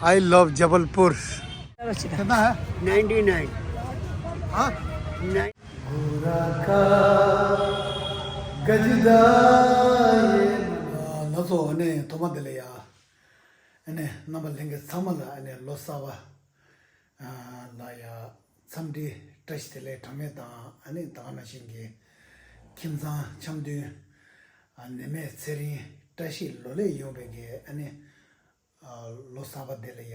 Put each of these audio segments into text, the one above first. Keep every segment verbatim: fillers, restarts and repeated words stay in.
I love Jabalpur. कितना है? Ninety nine. हाँ? नाइन। ལགས་སོ། ཨ་ནི་ཐོག་མ་དེ་ལ་ཡ། ཨ་ནི་རྣམ་པ་ལྷན་རྒྱས་ཚང་མ་ལ་ཨ་ནི་ལོ་གསར་པ་ལ་ཡ་འཚམས་འདྲི་བཀྲ་ཤིས་བདེ་ལེགས་གྲངས་མེད་དང་། ཨ་ནི་ད་ག་ནང་བཞིན་གྱི་ཁྱིམ་ཚང་འཆམ་མཐུན་ནད་མེད་ཚེ་རིང་བཀྲ་ཤིས་ལོ་ལེགས་ཡོང་བའི་གི་ཨ་ནི། ལོ་གསར་པ་དེ་ལ་ཡ་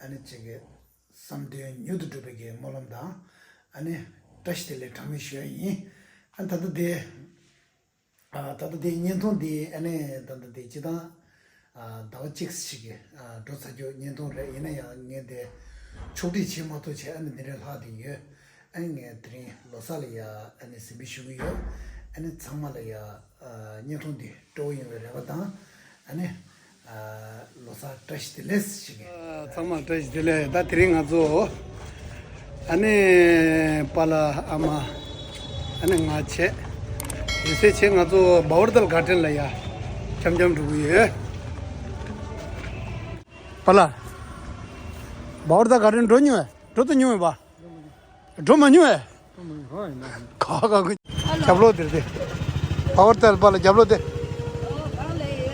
ཨ་ནི་ཅིག་གི་བསམ་དོན་མྱུར་དུ་འགྲུབ་པའི་གི་སྨོན་ལམ་དང་། ཨ་ནི་བཀྲ་ཤིས་བདེ་ལེགས་གྲངས་མེད་ཞུ་ཡ་ཡིན། ཨ་ནི་ད་ལྟ་དེ་ཨ་ད་ལྟ་དེ་བརྙན་ཐུང་དེ་ཨ་ནི་ད་ལྟ་དེ་སྤྱི་བཏང་ཟླ་བ་གཅིག་ཞིག་གི་འགྲོ་ཚར་རྒྱུ་བརྙན་ཐུང་རེད། ཡིན་ན་ཡང་ངས་དེ་ཕྱོགས་སྒྲིག་བྱེད་མ་ཐུབ་བྱས། ཨ་ནི་འདི་འདྲའི་ལྷག་བསྡད་ཡོད། ཨ་ནི་ངས་དེ་རིང་ལོ་གསར་ལ་ཡ་ཨ་ནི་གཟིམ་དཔེ་ཞུ་གི་ཡོད། ཨ་ནི་ཚང་མ་ལ་ཡ་བརྙན་ཐུང་འདི་སྤྲོ་བོ་ཡོང་བའི་རེ་བ་དང་། ཨ་ནི་ལོ་གསར་བཀྲ་ཤིས་བདེ་ལེགས་ཞུ་གི། ཚང་མ་བཀྲ་ཤིས་བདེ་ལེགས། ད་དེ་རིང་ང་ཚོ་ཨ་ནི་པཱ་ལགས་ཨ་མ་ཨ་ནི་ང་བྱས་ཡོད་ཚད་བྱས་ང་ཚོ་བྷ་ཝར་ཏལ་གར་ཌེན་ལ་ཡ་འཆམ་འཆམ་འགྲོ་གི་ཡོད། པཱ་ལགས། བྷ་ཝར་ཏལ་གར་ཌེན་འགྲོ་མྱོང་བས། འགྲོ་ད་མྱོང་བས་པ། འགྲོ་མ་མྱོང་བས། ཁ་ཁ་ཁ། རྒྱབ་ལོག་དེར་དེ། བྷ་ཝར་ཏལ་པཱ་ལགས་རྒྱབ་ལོག་དེ།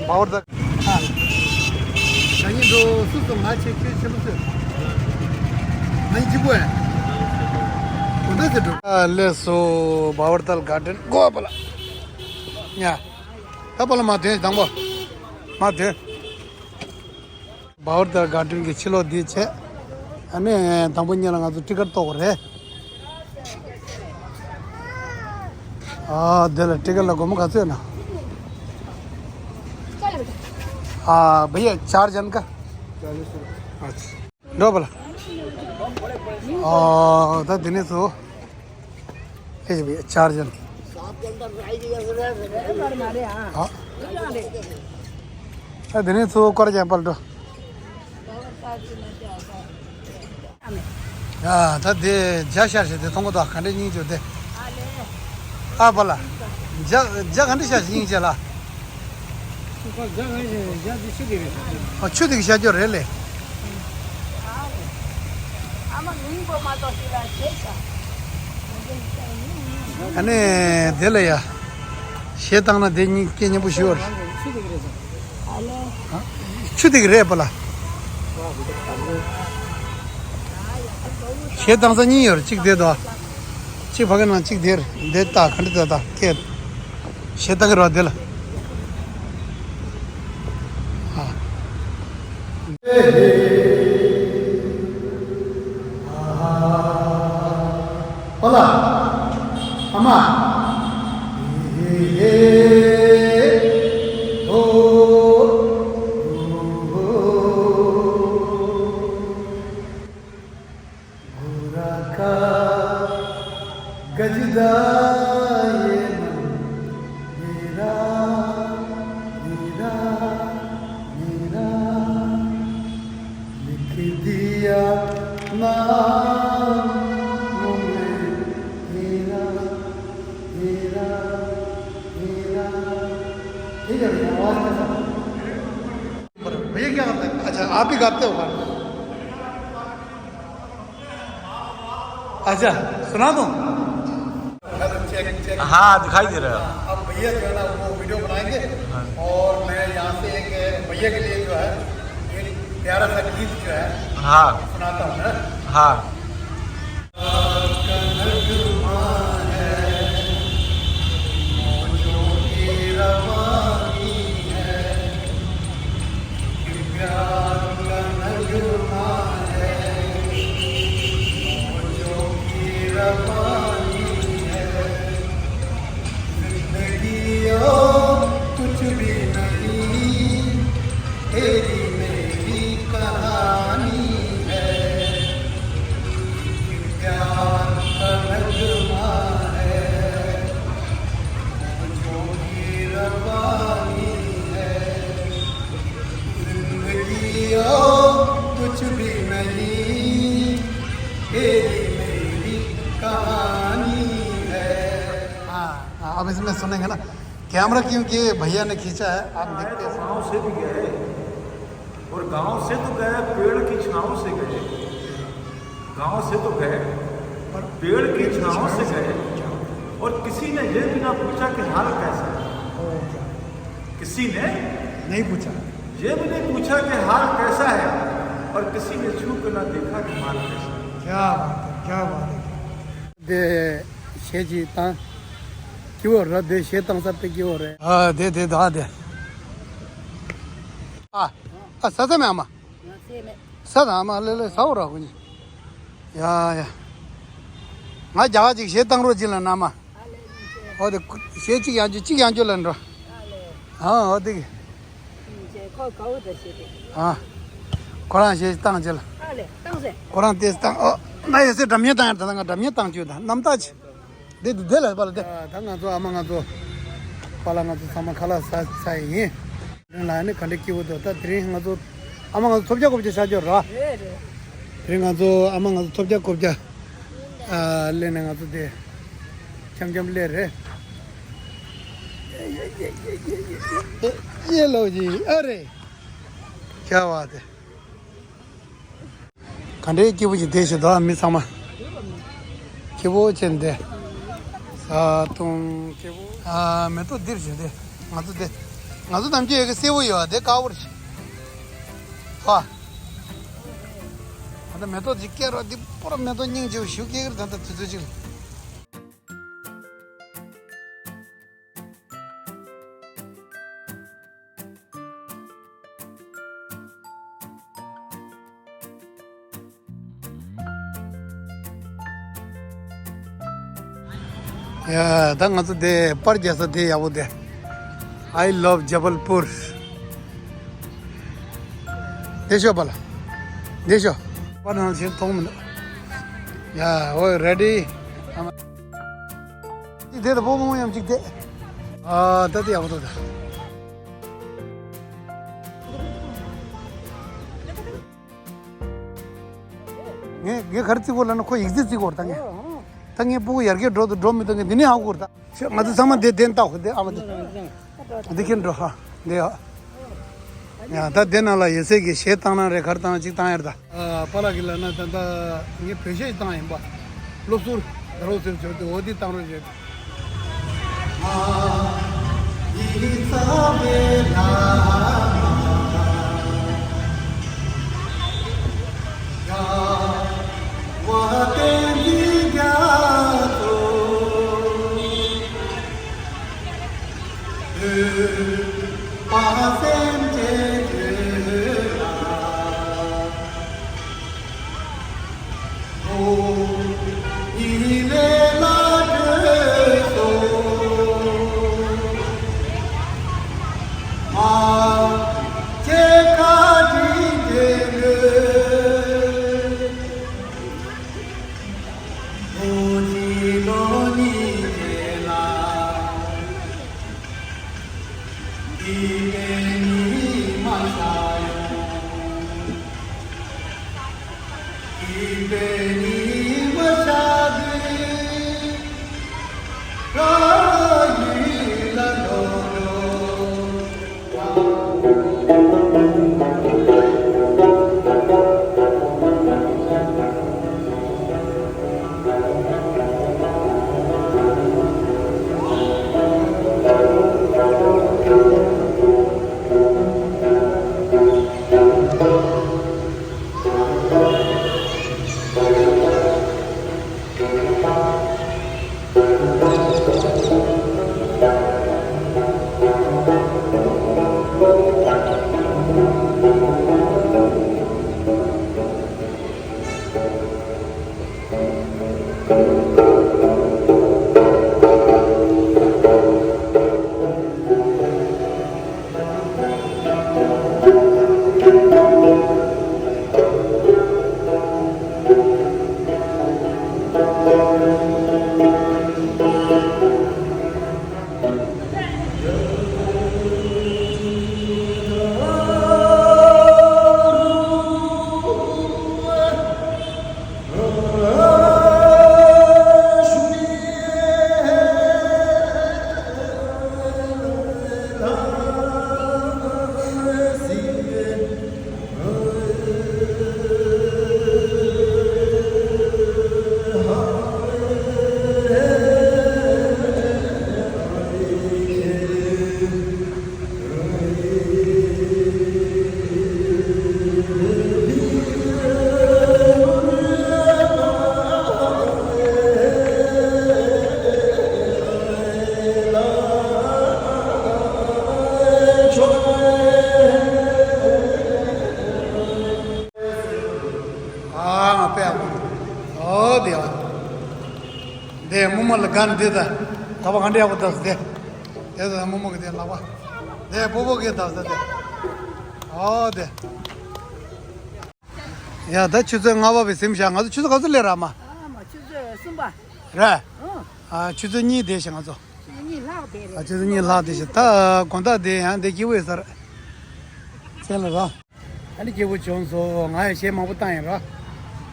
བྷ་ཝར་ཏལ། ཨ། ད་ཉིན་འགྲོ་སུ་སུ་ང་ཆེ་ཁྱོད་ཆེ་མོ་ཟེར། ང་ཡི་གཅིག་པོ་ཨེ། གོ་ད་ཟེར་འགྲོ། ཨ་ལགས་སོ། བྷ་ཝར་ཏལ་གར་ཌེན་གོ་པཱ་ལགས། ཉ། ད་པཱ་ལགས་མ་དོན་དང་པོ། མ་དོན། བྷ་ཝར་ཏལ་གར་ཌེན་གྱི་ཕྱི་ལོགས་འདི་བྱས། ཨ་ནི་དང་པོ་ཉིད་ལ་ང་ཚོ་ཊི་ཀཊ་གཏོང་དགོས་རེད། ཨ་དེ་ལ་ཊི་ཀཊ་ལ་སྒོར་མོ་ག་ཚོད་ཡོད་ན། ཨ་བྷི་ཡ་ཆར་ཇན་ཀ། འགྲོ་པཱ་ལགས། ཨ་ད་དེ་ནས་ཚུར། ཨེ་བྷི་ཡ་ཆར་ཇན། ཨ། ད་དེ་ནས་ཚུར་སྐོར་རྒྱག་པར་འགྲོ། ཡ་ད་དེ་རྒྱ་ཤར་ཞིག་དེ་མཐོང་གི་འདུག་ག་འདྲས་སྙིང་རྗེ་དེ། ཨ་པཱ་ལགས། རྒྱ་རྒྱ་ག་འདྲས་ཤར་ཞིག་སྙིང་རྗེ་ལ། ཨ་ཆུ་དེ་གི་ཤར་རྒྱུ་རེད་ལེ། ཨ་ནི་དེ་ལ་ཡ། གཞས་བཏང་ན་དེ་གཉིས་སྐད་སྙན་པོ་ཞུ་བར། ཆུ་དེ་གི་རེད་པཱ་ལགས། གཞས་བཏང་ས་གཉིས་ཡོད་རེད། གཅིག་དེ་དང་། གཅིག་ཕ་གི་ནང་གཅིག་དེར་འདི་ལྟ་ག་འདྲ་ལྟ་ལྟ་སྐད། གཞས་བཏང་གི་རོགས་དེ་ལ། ཨ། པཱ་ལགས། ཨ་མ། भैया क्या करते हैं? अच्छा, आप भी गाते हो गाना? अच्छा, सुना दूं? हाँ, दिखाई दे रहा है। अब भैया जो है ना, वो वीडियो बनाएंगे। हाँ। और मैं यहाँ से एक भैया के लिए जो है, एक प्यारा सा गीत जो है, हाँ। सुनाता हूँ, है ना? हाँ। हाँ, हाँ, अब इसमें सुनेंगे ना। कैमरा क्योंकि भैया ने खींचा है, आप देखते हैं। और गांव से तो गए, पेड़ की छांव से गए। गांव से तो गए, पर पेड़ की छांव से गए। और किसी ने ये भी ना पूछा कि हाल कैसा है। किसी ने नहीं पूछा। ये भी नहीं पूछा कि हाल कैसा है, और किसी ने छू के ना देखा कि माल कैसा है। क्या बात है, क्या बात है। དེ་གཞས་ཅིག་བཏང་། སྐྱིད་པོ་རེད། དེ་གཞས་བཏང་ས་དཔེ་སྐྱིད་པོ་རེད། ཨ་དེ་དེ་ད་དེ། ཨ་ཨ་ས་ས་མེད་ཨ་མ། ས་དང་ཨ་མ་ལེ་ལེ་ས་འོ་ར་ཁོ་གཉིས། ཡ་ཡ། ང་རྒྱ་གར་ཅིག་གཞས་བཏང་རོགས་གྱིས་ལ་ན་མ། ཨོ་དེ་གཞས་གཅིག་ཡང་རྒྱུ་གཅིག་ཡང་རྒྱུ་ལ་འགྲོ། ཨ་ཨོ་དེ། ཁོ་ག་བོ་ད་བྱེད་དེ། ཨ། ཁོ་རང་གཞས་བཏང་བྱེད་ལ། ཨ་ལེ་བཏང་ཟེ། ཁོ་རང་དེ་བཏང་། ཨོ་ང་ཡོད་སའི་སྒྲ་སྙན་བཏང་ཡར་ད་ལྟ་ང་སྒྲ་སྙན་བཏང་བྱོས་ད་རྣམ་དག་ཅིག་དེ་དེ་ལ་པ་ལ་དེ། ད་ང་ཚོ་ཨ་མ་ང་ཚོ་པ་ལ་ང་ཚོ་ཚང་མ་ཁ་ལག་ཟ་ཚར་ཡིན། དེ་རིང་ལ་ནི་ག་འདྲ་སྐྱིད་པོ་འདུག་ད་དེ་རིང་ང་ཚོ་ཨ་མ་ང་ཚོ་ཐོབ་རྒྱག་གོ་བརྒྱ་ཆགས་ཀྱི་ཡོད་ར། རེད་རེད། དེ་རིང་ང་ཚོ་ཨ་མ་ང་ཚོ་ཐོབ་རྒྱག་གོ་བརྒྱ། ཨ་སླེབས་ནས་ང་ཚོ་དེ་འཆམ་འཆམ་སླེབས་རེད། ཡེ་ལོ་ཇི་ཨ་རེ། ཁྱ་བ་དེ། ག་འདྲའི་སྐྱིད་པོ་ཞིག་བསྡད་ཤག་ད་མི་ཚང་མ། སྐྱིད་པོ་བྱས་ནས་བསྡད། ས་དུང་སྐྱིད་པོ། ཨ་མེ་ཏོག་འདིར་བཞུགས་ཏེ། ང་ཚོ་དེ། ང་ཚོ་ནམ་རྒྱུན་ཡོད་གི་སེར་པོ་ཡོད་དེ་དཀར་པོ་རེད། ཧ། ད་ལྟ་མེ་ཏོག་ཅིག་སྐྱེ་རོགས་འདི་པོ་ར་མེ་ཏོག་སྙིང་རྗེ་པོ་ཞིག་སྐྱེ་གི་རེད་ད་ལྟ་དུས་ཚོད་ཅིག་ལ། ཡ། ད་ང་ཚོ་དེ་པར་རྒྱག་ས་དེ་ཡག་པོ་དེ། I love Jabalpur. དེ་ཤོག་པ་ལ། དེ་ཤོག་པར་ནང་བཞིན་མཐོང་མི་འདུག་ཡ། ཨོ་རེ་ཌི། ཅིག་དེ་ད་བོ་མོ་ཡང་ཅིག་དེ། ཨ་ད་དེ་ཡག་པོ་འདུག་ད། ངས་ངས་ག་རེ་བརྩི་དགོས་ལབ་ན་ཁོ་ཡིག་རྩིས་བརྩི་དགོས་རེད་ད་ངས། ད་ངས་སྤུ་གུ་ཡར་རྒྱས་འགྲོ་འདུག་འགྲོ་མི་འདུག་ངས་འདི་ནས་ཧ་གོ་རེད་ད། ང་ཚོ་ཚང་མ་འདི་བསྟན་ལྟ་འོ་འདི་ཨ་མ་འདི། འདི་ཁྱེར་འགྲོ་ཧ། འདི་ཡ། ཡ་ད་འདི་ནང་ལ་ཡོད་ཚད་ཀྱི་གཞས་བཏང་ན་རེད་ག་རེ་བཏང་ན་ཅིག་བཏང་ཡར་ད། ཨ་པཱ་ལགས་ཀྱིས་ལབ་ན་ད་ལྟ་ངས་བོད་གཞས་ཤིག་བཏང་ཡིན་པ། སློབ་ཟུར་དགའ་རོགས་ཟེར་བྱོས་ཏེ་འོ་འདི་བཏང་རོགས་བྱོས། དེ་བ། དེ་རྨོ་མོ་ལ་གན་དེ་ད། ག་བ་ག་འདྲ་ཡག་པོ་ད་དེ། དེ་ད་རྨོ་མོ་གི་དེ་ལག་པ། དེ་སྤོ་བོ་གི་ད་ད་དེ། ཨོ་དེ། ཡ་ད་ཆུ་ཚོད་ལྔ་པ་བས་ཟིན་བཞག་ང་ཚོ་ཆུ་ཚོད་ག་ཚོད་སླེབས་ར་མ། ཨ་མ་ཆུ་ཚོད་གསུམ་པ། ར། ཨ། ཨ་ཆུ་ཚོད་གཉིས་བསྡད་ཤག་ང་ཚོ། ཆུ་ཚོད་གཉིས་ལྷག་བསྡད་རེད། ཨ་ཆུ་ཚོད་གཉིས་ལྷག་བསྡད་ཤག་ད་དགོང་དག་དེ་ཡང་དེ་སྐྱིད་པོ་ཡོད་ས་རེད། མཚན་ལ་ར། ཨ་ནི་སྐྱིད་པོ་བྱུང་སོང་། ང་ཡང་གཞས་མང་པོ་བཏང་ཡིན་ར།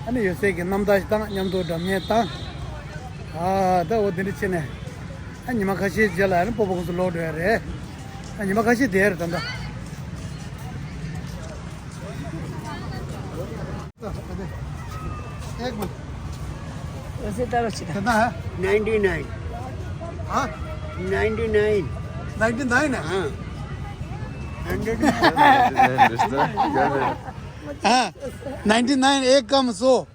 ཨ་ནི་ཡོད་སའི་གི་རྣམ་ཐར་ཞིག་བཏང་མཉམ་དུ་སྒྲ་སྙན་བཏང་། ཨ་ད་འོ་དེ་འདྲ་བྱས་ནས། ཨ་ཉི་མ་ཁ་ཤས་རྗེས་ལ་ཨ་ནི་སྤོ་བོ་ཁོང་ཚོ་ལོག་འགྲོ་ཡ་རེད། ཨ་ཉི་མ་ཁ་ཤས་བསྡད་ཡ་རེད་ད་ལྟ། एक मिनट। वैसे तारो छिटा। कितना है? Ninety nine. हाँ? Ninety nine. नाइन्टी नाइन है? हाँ। हंड्रेड। हाँ, नाइन्टी नाइन एक कम सौ।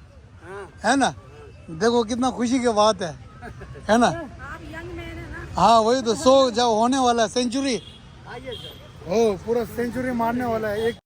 हाँ। है ना? देखो कितना खुशी की बात है, है ना? आप यंग मैन है ना? हाँ, वही तो, सौ जब होने वाला है, सेंचुरी। हाँ, ये सर। ओ, पूरा सेंचुरी मारने वाला है एक।